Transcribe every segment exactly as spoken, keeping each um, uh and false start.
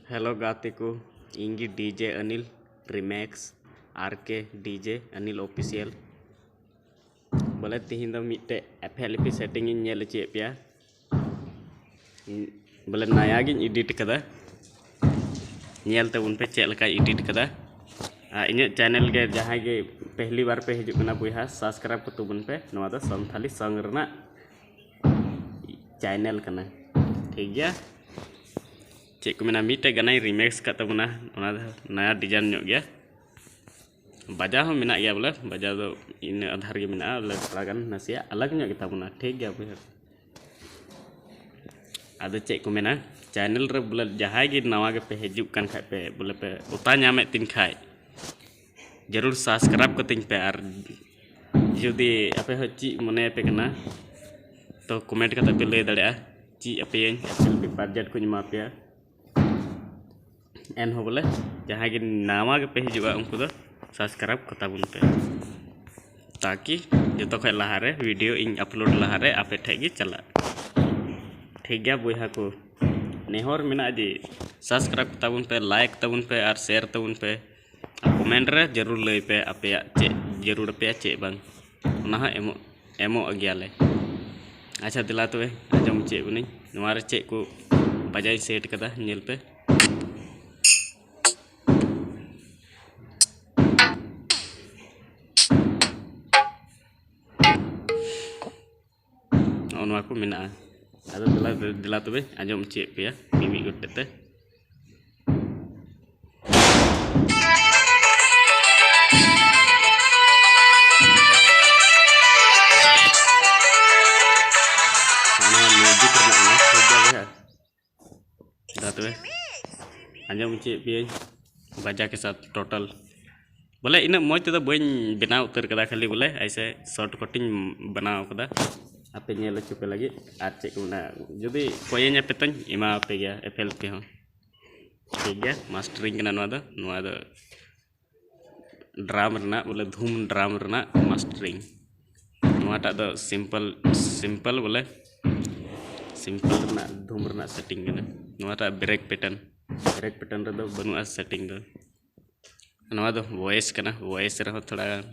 Hello ᱜᱟᱛᱮ ᱠᱚ, ᱤᱧ ᱜᱮ ᱰᱤᱡᱮ ᱟᱱᱤᱞ ᱨᱤᱢᱮᱠᱥ, ᱟᱨ ᱠᱮ ᱰᱤᱡᱮ ᱟᱱᱤᱞ ᱚᱯᱷᱤᱥᱤᱭᱟᱞ᱾ ᱵᱚᱞᱮ ᱛᱤᱦᱤᱧ ᱫᱚ ᱢᱤᱫᱴᱮᱡ ᱮᱯᱷ ᱮᱞ ᱯᱤ ᱥᱮᱴᱤᱝ ᱤᱧ ᱧᱮᱞ ᱦᱚᱪᱚᱭᱮᱫ ᱯᱮᱭᱟ᱾ ᱵᱚᱞᱮ ᱱᱟᱭᱟ ᱜᱤᱧ ᱮᱰᱤᱴ ᱠᱟᱫᱟ, ᱧᱮᱞ ᱛᱟᱵᱚᱱ ᱯᱮ ᱪᱮᱫ ᱞᱮᱠᱟᱧ ᱮᱰᱤᱴ ᱠᱟᱫᱟ᱾ ᱟᱨ ᱤᱧᱟᱹᱜ ᱪᱮᱱᱮᱞ ᱜᱮ ᱡᱟᱦᱟᱸᱭ ᱜᱮ ᱯᱮᱦᱞᱤ ᱵᱟᱨ ᱯᱮ ᱦᱤᱡᱩᱜ ᱠᱟᱱᱟ ᱵᱚᱭᱦᱟ, ᱥᱟᱵᱥᱠᱨᱟᱭᱤᱵ ᱠᱟᱛᱟ ᱵᱚᱱ ᱯᱮ᱾ ᱱᱚᱣᱟ ᱫᱚ ᱥᱟᱱᱛᱷᱟᱞᱤ ᱥᱚᱝ ᱨᱮᱱᱟᱜ ᱪᱮᱱᱮᱞ ᱠᱟᱱᱟ, ᱴᱷᱤᱠ ᱜᱮᱭᱟ᱾ ᱪᱮᱫ ᱠᱚ ᱢᱮᱱᱟ, ᱢᱤᱫᱴᱮᱡ ᱜᱟᱱᱟᱧ ᱨᱤᱢᱮᱠᱥ ᱟᱠᱟᱫ ᱛᱟᱵᱚᱱᱟ, ᱚᱱᱟ ᱫᱚ ᱱᱟᱭᱟ ᱰᱤᱡᱟᱭᱤᱱ ᱧᱚᱜ ᱜᱮᱭᱟ᱾ ᱵᱟᱡᱟᱣ ᱦᱚᱸ ᱢᱮᱱᱟᱜ ᱜᱮᱭᱟ, ᱵᱚᱞᱮ ᱵᱟᱡᱟᱣ ᱫᱚ ᱤᱱᱟᱹ ᱟᱫᱷᱟᱨ ᱜᱮ ᱢᱮᱱᱟᱜᱼᱟ, ᱵᱚᱞᱮ ᱛᱷᱚᱲᱟ ᱜᱟᱱ ᱱᱟᱥᱮᱭᱟᱜ ᱟᱞᱟᱜᱽ ᱧᱚᱜ ᱜᱮᱛᱟ ᱵᱚᱱᱟ, ᱴᱷᱤᱠ ᱜᱮᱭᱟ ᱵᱚᱭᱦᱟ᱾ ᱟᱫᱚ ᱪᱮᱫ ᱠᱚ ᱢᱮᱱᱟ, ᱪᱮᱱᱮᱞ ᱨᱮ ᱵᱚᱞᱮ ᱡᱟᱦᱟᱸᱭ ᱜᱮ ᱱᱟᱣᱟ ᱜᱮᱯᱮ ᱦᱤᱡᱩᱜ ᱠᱟᱱ ᱠᱷᱟᱡ ᱯᱮ, ᱵᱚᱞᱮ ᱯᱮ ᱚᱛᱟ ᱧᱟᱢᱮᱫ ᱛᱤᱧ ᱠᱷᱟᱡ, ᱡᱟᱹᱨᱩᱲ ᱥᱟᱵᱥᱠᱨᱟᱭᱤᱵ ᱠᱟᱹᱛᱤᱧ ᱯᱮ᱾ ᱟᱨ ᱡᱩᱫᱤ ᱟᱯᱮ ᱦᱚᱸ ᱪᱮᱫ ᱢᱚᱱᱮ ᱟᱯᱮ ᱠᱟᱱᱟ, ᱛᱚ ᱠᱚᱢᱮᱱᱴ ᱠᱟᱛᱮ ᱯᱮ ᱞᱟᱹᱭ ᱫᱟᱲᱮᱭᱟᱜᱼᱟ, ᱪᱮᱫ ᱟᱯᱮᱭᱟᱹᱧ ᱮᱯᱮᱞ ᱯᱮ ᱵᱟᱡᱮᱴ ᱠᱚᱧ ᱮᱢᱟ ᱯᱮᱭᱟ᱾ ᱮᱱᱦᱚᱸ ᱵᱚᱞᱮ ᱡᱟᱦᱟᱸᱭ ᱜᱮ ᱱᱟᱣᱟ ᱜᱮᱯᱮ ᱦᱤᱡᱩᱜᱼᱟ, ᱩᱱᱠᱩ ᱫᱚ ᱥᱟᱵᱥᱠᱨᱟᱭᱤᱵ ᱠᱟᱛᱟ ᱵᱚᱱ ᱯᱮ, ᱛᱟᱠᱤ ᱡᱚᱛᱚ ᱠᱷᱚᱡ ᱞᱟᱦᱟᱨᱮ ᱵᱷᱤᱰᱤᱭᱳ ᱤᱧ ᱟᱯᱞᱳᱰ ᱞᱟᱦᱟᱨᱮ ᱟᱯᱮ ᱴᱷᱮᱡ ᱜᱮ ᱪᱟᱞᱟᱜ᱾ ᱴᱷᱤᱠ ᱜᱮᱭᱟ ᱵᱚᱭᱦᱟ ᱠᱚ, ᱱᱮᱦᱚᱨ ᱢᱮᱱᱟᱜᱼᱟ ᱡᱮ ᱥᱟᱵᱥᱠᱨᱟᱭᱤᱵ ᱛᱟᱵᱚᱱ ᱯᱮ, ᱞᱟᱭᱤᱠ ᱛᱟᱵᱚᱱ ᱯᱮ ᱟᱨ ᱥᱮᱭᱟᱨ ᱛᱟᱵᱚᱱ ᱯᱮ᱾ ᱟᱨ ᱠᱚᱢᱮᱱᱴ ᱨᱮ ᱡᱟᱹᱨᱩᱲ ᱞᱟᱹᱭ ᱯᱮ ᱟᱯᱮᱭᱟᱜ ᱪᱮᱫ ᱡᱟᱹᱨᱩᱲ ᱟᱯᱮᱭᱟ ᱪᱮᱫ ᱵᱟᱝ, ᱚᱱᱟ ᱦᱚᱸ ᱮᱢᱚᱜ ᱮᱢᱚᱜ ᱜᱮᱭᱟᱞᱮ᱾ ᱟᱪᱪᱷᱟ, ᱫᱮᱞᱟ ᱛᱚᱵᱮ ᱟᱸᱡᱚᱢ ᱦᱚᱪᱚᱭᱮᱫ ᱵᱚᱱᱟᱹᱧ ᱱᱚᱣᱟ ᱨᱮ ᱪᱮᱫ ᱠᱚ ᱵᱟᱡᱟᱣ ᱤᱧ ᱥᱮᱴ ᱠᱟᱫᱟ, ᱧᱮᱞ ᱯᱮ᱾ ᱱᱚᱜᱼᱚ ᱱᱚᱣᱟ ᱠᱚ ᱢᱮᱱᱟᱜᱼᱟ᱾ ᱟᱫᱚ ᱫᱮᱞᱟ ᱫᱮᱞᱟ ᱛᱚᱵᱮ ᱟᱸᱡᱚᱢ ᱦᱚᱪᱚᱭᱮᱫ ᱯᱮᱭᱟ ᱢᱤᱢᱤᱫ ᱜᱚᱴᱮᱡ ᱛᱮ᱾ ᱱᱚᱣᱟ ᱢᱤᱣᱡᱤᱠ ᱨᱮᱱᱟᱜ ᱠᱟᱱᱟ, ᱴᱷᱤᱠ ᱜᱮᱭᱟ ᱵᱚᱭᱦᱟ? ᱫᱟ ᱛᱚᱵᱮ ᱟᱸᱡᱚᱢ ᱦᱚᱪᱚᱭᱮᱫ ᱯᱮᱭᱟᱹᱧ ᱵᱟᱡᱟ ᱠᱮ ᱥᱟᱛ ᱴᱳᱴᱟᱞ᱾ ᱵᱚᱞᱮ ᱤᱱᱟᱹᱜ ᱢᱚᱡᱽ ᱛᱮᱫᱚ ᱵᱟᱹᱧ ᱵᱮᱱᱟᱣ ᱩᱛᱟᱹᱨ ᱠᱟᱫᱟ, ᱠᱷᱟᱹᱞᱤ ᱵᱚᱞᱮ ᱮᱭᱥᱮ ᱥᱚᱨᱴ ᱠᱚᱴ ᱤᱧ ᱵᱮᱱᱟᱣ ᱠᱟᱫᱟ ᱟᱯᱮ ᱧᱮᱞ ᱦᱚᱪᱚ ᱯᱮ ᱞᱟᱹᱜᱤᱫ᱾ ᱟᱨ ᱪᱮᱫ ᱠᱚ ᱢᱮᱱᱟ, ᱡᱩᱫᱤ ᱠᱚᱭᱮᱧ ᱟᱯᱮ ᱛᱚᱧ ᱮᱢᱟ ᱯᱮ ᱜᱮᱭᱟ ᱮᱯᱷᱮᱞ ᱯᱮ ᱦᱚᱸ, ᱴᱷᱤᱠ ᱜᱮᱭᱟ᱾ ᱢᱟᱥᱴᱟᱨᱤᱝ ᱠᱟᱱᱟ ᱱᱚᱣᱟ ᱫᱚ, ᱱᱚᱣᱟ ᱫᱚ ᱰᱨᱟᱢ ᱨᱮᱱᱟᱜ, ᱵᱚᱞᱮ ᱫᱷᱩᱢ ᱰᱨᱟᱢ ᱨᱮᱱᱟᱜ ᱢᱟᱥᱴᱟᱨᱤᱝ᱾ ᱱᱚᱣᱟᱴᱟᱜ ᱫᱚ ᱥᱤᱢᱯᱚᱞ, ᱥᱤᱢᱯᱚᱞ ᱵᱚᱞᱮ ᱥᱤᱢᱯᱚᱞ ᱨᱮᱱᱟᱜ ᱫᱷᱩᱢ ᱨᱮᱱᱟᱜ ᱥᱮᱴᱤᱝ ᱠᱟᱱᱟ᱾ ᱱᱚᱣᱟᱴᱟᱜ ᱵᱨᱮᱠ ᱯᱮᱴᱟᱨᱱ, ᱨᱮᱠ ᱯᱮᱴᱟᱨᱱ ᱨᱮᱫᱚ ᱵᱟᱹᱱᱩᱜᱼᱟ ᱥᱮᱴᱤᱝ ᱫᱚ᱾ ᱱᱚᱣᱟ ᱫᱚ ᱵᱷᱚᱭᱮᱥ ᱠᱟᱱᱟ, ᱵᱷᱚᱭᱮᱥ ᱨᱮᱦᱚᱸ ᱛᱷᱚᱲᱟ ᱜᱟᱱ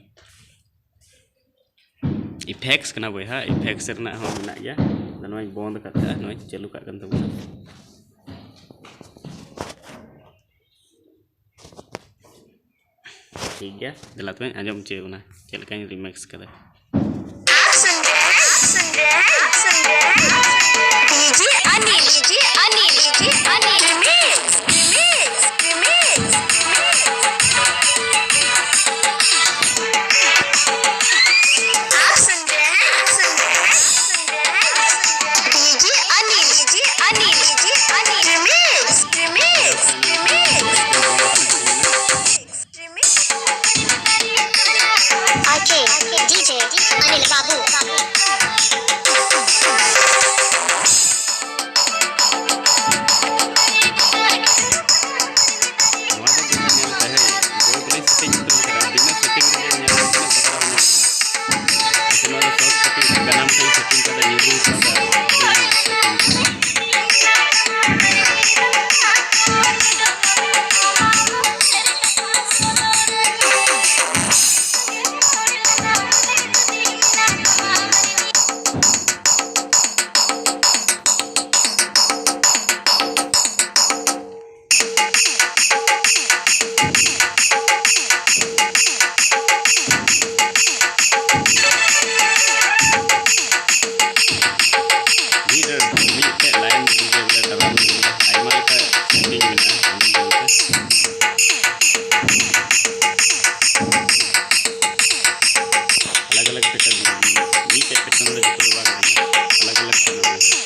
ᱤᱯᱷᱮᱠᱴᱥ ᱠᱟᱱᱟ ᱵᱚᱭᱦᱟ, ᱤᱯᱷᱮᱠᱴᱥ ᱨᱮᱱᱟᱜ ᱦᱚᱸ ᱢᱮᱱᱟᱜ ᱜᱮᱭᱟ᱾ ᱟᱫᱚ ᱱᱚᱣᱟᱧ ᱵᱚᱱᱫ ᱟᱠᱟᱫ ᱛᱟᱦᱮᱸᱫ, ᱱᱚᱣᱟᱧ ᱪᱟᱹᱞᱩ ᱠᱟᱜ ᱠᱟᱱ ᱛᱟᱵᱚᱱᱟ᱾ ᱴᱷᱤᱠ ᱜᱮᱭᱟ, ᱫᱮᱞᱟ ᱛᱚᱵᱮᱧ ᱟᱸᱡᱚᱢ ᱦᱚᱪᱚᱭᱮᱫ ᱵᱚᱱᱟ ᱪᱮᱫ ᱞᱮᱠᱟᱧ ᱨᱤᱢᱮᱠᱥ ᱠᱟᱫᱟ᱾ आप सुन रहे हैं, आप सुन रहे हैं, आप सुन रहे हैं, आप सुन रहे हैं। DJ Anil, DJ Anil, DJ Anil. Remix, remix, remix, remix. आप सुन रहे हैं, आप सुन रहे हैं, आप सुन रहे हैं, आप सुन रहे हैं। DJ Anil, DJ Anil, DJ Anil. Remix, remix, remix. RK, DJ Anil Babu. ᱱᱚᱣᱟ ᱫᱚ ᱡᱩᱫᱤ ᱧᱮᱞ ᱛᱟᱦᱮᱸ, ᱜᱳᱞ ᱵᱟᱹᱞᱤᱧ ᱥᱮᱴᱤᱝ ᱩᱛᱟᱹᱨ ᱠᱟᱫᱟ, ᱵᱤᱱᱟᱹ ᱥᱮᱴᱤᱝ ᱨᱮᱜᱮ ᱧᱮᱞ ᱛᱤᱱᱟᱹᱜ ᱵᱟᱛᱨᱟᱣ ᱧᱮᱞᱚᱜ ᱠᱟᱱᱟ᱾ ᱟᱪᱪᱷᱟ, ᱱᱚᱣᱟ ᱫᱚ ᱥᱚᱨᱴ ᱠᱟᱴᱤᱝ ᱜᱟᱱᱟᱢ ᱠᱚᱧ ᱥᱮᱴᱤᱝ ᱠᱟᱫᱟ, ᱧᱮᱞ ᱵᱤᱱ ᱪᱮᱫ ᱞᱮᱠᱟ ᱵᱟᱹᱞᱤᱧ ᱥᱮᱴᱤᱝ ᱠᱟᱫᱟ᱾ ᱢᱤᱫ ᱨᱮ ᱢᱤᱫᱴᱮᱡ ᱞᱟᱭᱤᱱ ᱨᱮ ᱵᱚᱞᱮ ᱰᱟᱵᱚᱞ ᱟᱭᱢᱟ ᱞᱮᱠᱟ ᱥᱮᱴᱤᱝ ᱢᱮᱱᱟᱜᱼᱟ, ᱚᱱᱟ ᱧᱮᱞ ᱯᱮ᱾ ᱟᱞᱟᱜᱽ ᱟᱞᱟᱜᱽ ᱯᱮᱴᱟᱨᱱ ᱢᱮᱱᱟᱜᱼᱟ, ᱢᱤᱫᱴᱮᱡ ᱯᱮᱴᱟᱨᱱ ᱫᱚ ᱡᱚᱛᱚ ᱫᱚ ᱵᱟᱝ ᱠᱟᱱᱟ, ᱟᱞᱟᱜᱽ ᱟᱞᱟᱜᱽ ᱯᱮᱴᱟᱨᱱ ᱢᱮᱱᱟᱜᱼᱟ᱾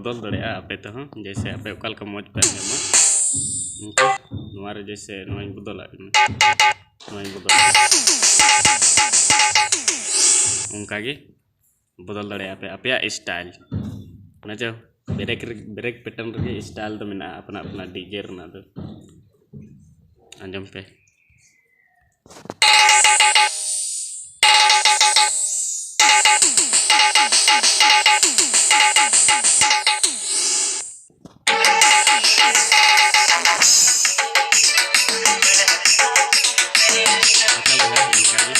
ᱵᱚᱫᱚᱞ ᱫᱟᱲᱮᱭᱟᱜᱼᱟ ᱟᱯᱮ ᱛᱮᱦᱚᱸ, ᱡᱮᱭᱥᱮ ᱟᱯᱮ ᱚᱠᱟ ᱞᱮᱠᱟ ᱢᱚᱡᱽ ᱯᱮ ᱟᱸᱡᱚᱢᱟ᱾ ᱚᱱᱠᱟ ᱱᱚᱣᱟ ᱨᱮ ᱡᱮᱭᱥᱮ ᱱᱚᱣᱟᱧ ᱵᱚᱫᱚᱞᱟᱜ ᱠᱟᱱᱟ, ᱱᱚᱣᱟᱧ ᱵᱚᱫᱚᱞ, ᱚᱱᱠᱟ ᱜᱮ ᱵᱚᱫᱚᱞ ᱫᱟᱲᱮᱭᱟᱜᱼᱟ ᱯᱮ ᱟᱯᱮᱭᱟᱜ ᱥᱴᱟᱭᱤᱞ᱾ ᱚᱱᱟ ᱪᱚ ᱵᱨᱮᱠ ᱨᱮ, ᱵᱨᱮᱠ ᱯᱮᱴᱟᱨᱱ ᱨᱮᱜᱮ ᱥᱴᱟᱭᱤᱞ ᱫᱚ ᱢᱮᱱᱟᱜᱼᱟ, ᱟᱯᱱᱟ ᱟᱯᱱᱟ ᱰᱤᱡᱮ ᱨᱮᱱᱟᱜ ᱫᱚ᱾ ᱟᱸᱡᱚᱢ ᱯᱮ᱾ ᱟᱪᱪᱷᱟ ᱵᱚᱭᱦᱟ, ᱤᱱᱠᱟ ᱜᱮ᱾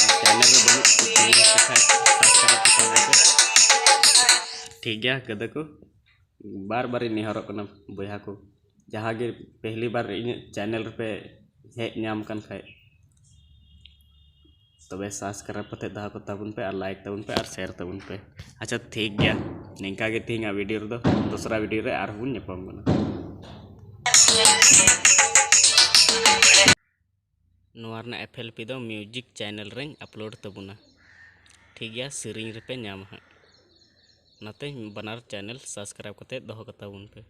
ᱟᱨ ᱪᱮᱱᱮᱞ ᱨᱮ ᱵᱟᱹᱱᱩᱜ ᱠᱚ ᱠᱷᱟᱱ ᱥᱟᱵᱥᱠᱨᱟᱭᱤᱵ ᱠᱚ ᱛᱟᱵᱚᱱ ᱯᱮ᱾ ᱴᱷᱤᱠ ᱜᱮᱭᱟ ᱜᱟᱛᱮ ᱠᱚ, ᱵᱟᱨ ᱵᱟᱨ ᱤᱧ ᱱᱮᱦᱚᱨᱚᱜ ᱠᱟᱱᱟ ᱵᱚᱭᱦᱟ ᱠᱚ, ᱡᱟᱦᱟᱸ ᱜᱮ ᱯᱮᱦᱞᱤ ᱵᱟᱨ ᱤᱧᱟᱹᱜ ᱪᱮᱱᱮᱞ ᱨᱮᱯᱮ ᱦᱮᱡ ᱧᱟᱢ ᱠᱟᱱ ᱠᱷᱟᱡ, ᱛᱚᱵᱮ ᱥᱟᱵᱥᱠᱨᱟᱭᱤᱵ ᱠᱟᱛᱮ ᱫᱚᱦᱚ ᱠᱚ ᱛᱟᱵᱚᱱ ᱯᱮ ᱟᱨ ᱞᱟᱭᱤᱠ ᱛᱟᱵᱚᱱ ᱯᱮ ᱟᱨ ᱥᱮᱭᱟᱨ ᱛᱟᱵᱚᱱ ᱯᱮ᱾ ᱟᱪᱪᱷᱟ, ᱴᱷᱤᱠ ᱜᱮᱭᱟ, ᱱᱤᱝᱠᱟ ᱜᱮ ᱛᱮᱦᱮᱧᱟᱜ ᱵᱷᱤᱰᱤᱭᱳ ᱨᱮᱫᱚ᱾ ᱫᱚᱥᱨᱟ ᱵᱷᱤᱰᱤᱭᱳ ᱨᱮ ᱟᱨᱦᱚᱸ ᱵᱚᱱ ᱧᱟᱯᱟᱢ ᱠᱟᱱᱟ᱾ ᱱᱚᱣᱟ ᱨᱮᱱᱟᱜ ᱮᱯᱷ ᱮᱞ ᱯᱤ ᱫᱚ ᱢᱤᱭᱩᱡᱤᱠ ᱪᱮᱱᱮᱞ ᱨᱮᱧ ᱟᱯᱞᱳᱰ ᱛᱟᱵᱚᱱᱟ᱾ ᱴᱷᱤᱠ ᱜᱮᱭᱟ, ᱥᱮᱨᱮᱧ ᱨᱮᱯᱮ ᱧᱟᱢᱟ ᱦᱟᱸᱜ᱾ ᱚᱱᱟᱛᱮ ᱵᱟᱱᱟᱨ ᱪᱮᱱᱮᱞ ᱥᱟᱵᱥᱠᱨᱟᱭᱤᱵ ᱠᱟᱛᱮ ᱫᱚᱦᱚ ᱠᱟᱛᱟ ᱵᱚᱱ ᱯᱮ᱾